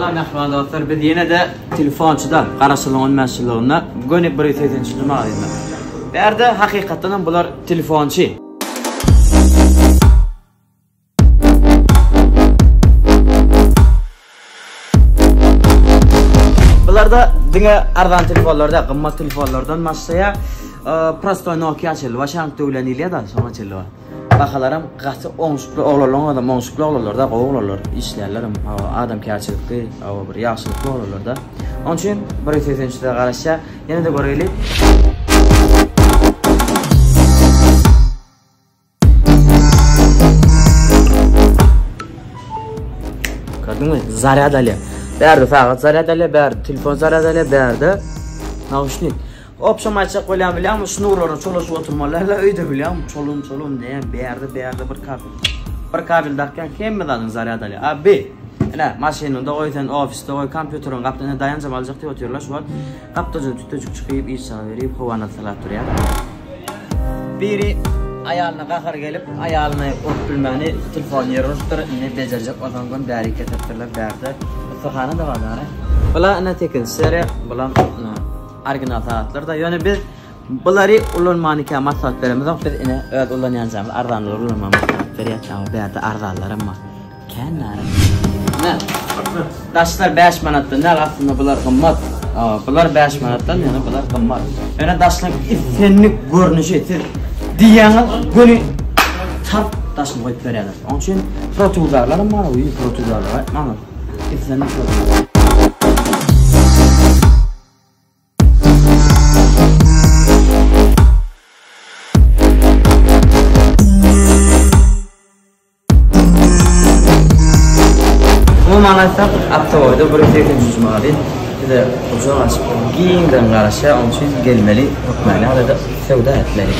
Salam mähriban dostlar, biz ýene-de telefonçyda Garaşsyzlygyň 15 ýyllygynda göni 180-nji magazynda. Bärde hakykatdan hem bular telefonçy. Bularda diňe arzan telefonlar däl, gymmat telefonlardan başlaýar. Prostoý Nokia çenli, başaňk döwlen diýilýär-de, şoňa çenli bar. Bahalaram gaty oňşukly, oglanlaryň özem oňşukly oglanlar-da, gowy oglanlar, işleýärlerem, adamkärçilikli, bir ýagşylykly oglanlar-da. Onuň üçin 183-de garaşýar. Ýene-de göreýli. Gördüňmi? Zarýad alýar. Bärde sagat zarýad alýar, bärde telefon zarýad alýar, bärde nauşnik. Opşam aýtjak bolýan bilýärmi, şnurlaryny çolaşyp oturmalylar öýde bilýärmi, çolun çolun diýen bärde bärde bir kabel. Bir kabel dakýan hemme zadyň zarýad alýar. A bi. Ine, maşynyňda goý sen ofisde goý, kompýuteriň gapdalynda daýanjam aljak diýip otyrlar şu wagt. Gapdalynda tütejik çykyp, iş çaga berip, howany salap durýar. Biri aýalyna gahary gelip, aýalyny urup bilmäni telefony ýere urupdyr. Indi bejerjek bolsaň gün bäri ketiripdirler bärde. Ussahana-da bar bäri. Bula ine tekinçi seriýa, bulam ine original sagatlar-da. Ýöne biz bulary ulanmany kä maslahat beremizok. Biz ine öz ulanýanjamyz arzanlary ulanmagy maslahat berýäs. Ýa bärde arzanlaram bar. Kän nara. Ne? Daşlar 5 manatdan däl aslynda bular gymmat. Bular 5 manatdan ýöne bular gymmat. Ýöne daşlaryň islendik görnüşi siz diýýäňiz göni tap daşyny goýup berýärler. Onuň üçin protudarlar hem bar, uý protudarlar aýtmaňyz. Islendik protudar. Umuman aýtsak, Aptowoýda 183-nji magazyn size gujak açyp, giňden garaşýar, onuň üçin gelmeli, hökmany ýagdaýda söwda etmeli.